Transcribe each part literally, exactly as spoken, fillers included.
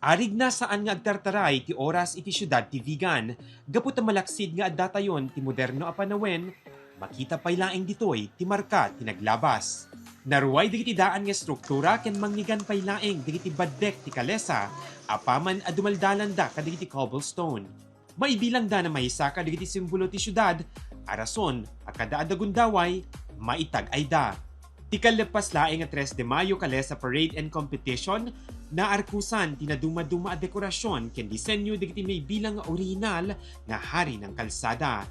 Arigna saan nga agtartaray ti oras iti siudad ti Vigan, gapu ta malaksid nga addatayon ti moderno a panawen, makita pay laeng ditoy ti marka ti naglabas. Naruay dagiti daan nga struktura ken mangnigan pay laeng dagiti baddek ti kalesa apaman a dumaldalanda kadagiti cobblestone. Maibilangda a maysa kadagiti simbolo ti siudad a rason a kada adda gundaway, maitag-ayda. Ti kalleppas laeng a Tres de Mayo Kalesa Parade and Competition, naarkusan ti nadumaduma a dekorasyon ken disenyo dagiti maibilang nga orihinal nga hari ng kalsada.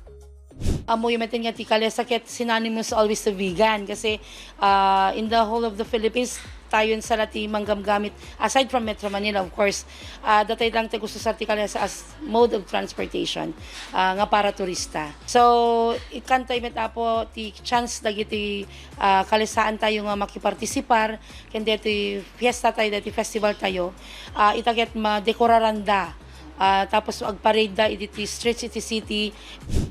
Ammoyo met nga ti kalesa ket synonymous always to Vigan kasi, ah, in the whole of the Philippines, tayon sa la ti manggamgamit, aside from Metro Manila, of course, ah, datay lang ti gusto sa ti kalesa as mode of transportation, ah, nga para turista. So, ikantay met, Apo, ti chance dagiti, ah, kalesaan tayo nga makipartisipar ken deti fiesta tayo, deti festival tayo, ah, ita ket madekoraranda, ah, tapos agparade da iti streets iti city.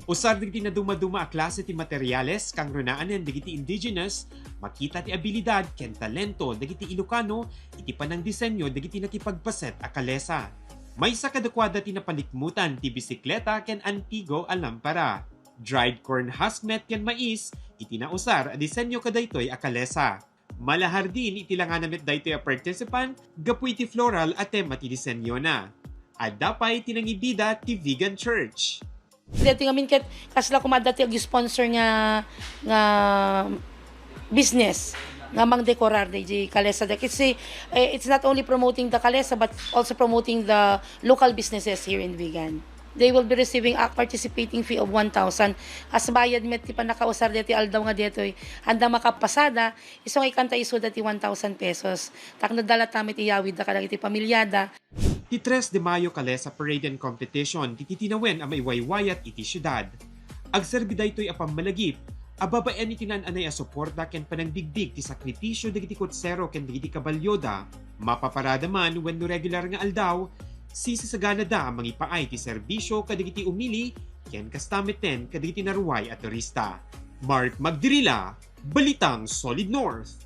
Usar dagiti nadumaduma a klase ti materiales, kangrunaanen dagiti indigenous, makita ti abilidad ken talento dagiti Ilocano iti panangdisenyo dagiti nakipagpaset a kalesa. Maysa kadakuada ti napanikmutan ti bisikleta ken antigo a lampara, dried corn husk met ken mais iti nausar a disenyo kadaytoy a kalesa. Malahardin iti langana met daytoy a participant gapu iti floral a tema ti disenyona. Adda pay ti nangibida ti Vegan Church. Deti ngamin ket kasla koma adda ti ag-sponsor nga, nga business nga mangdekorar daydi kalesa dek. It's a, eh, it's not only promoting the kalesa but also promoting the local businesses here in Vigan. They will be receiving a participating fee of one thousand. As bayad met ti pannakausar deti aldaw nga detoy, anda makapasada, isu nga ikanta isuda ti one thousand pesos. Tapno dala ta met iyawidda kadagiti pamilyada. Ti Tres de Mayo Kalesa Parade and Competition ti titinawen a maiwaywayat iti siudad. Agserbi daytoy a pammalagip a babaen iti naan-anay a suporta ken panangdigdig ti sakripisio dagiti kutsero ken dagiti kabalioda, mapaparada man wenno regular nga aldaw, sisasaganada a mangipaay ti serbisio kadagiti umili ken kasta metten kadagiti naruay a turista. Mark Magdirila, Balitang Solid North.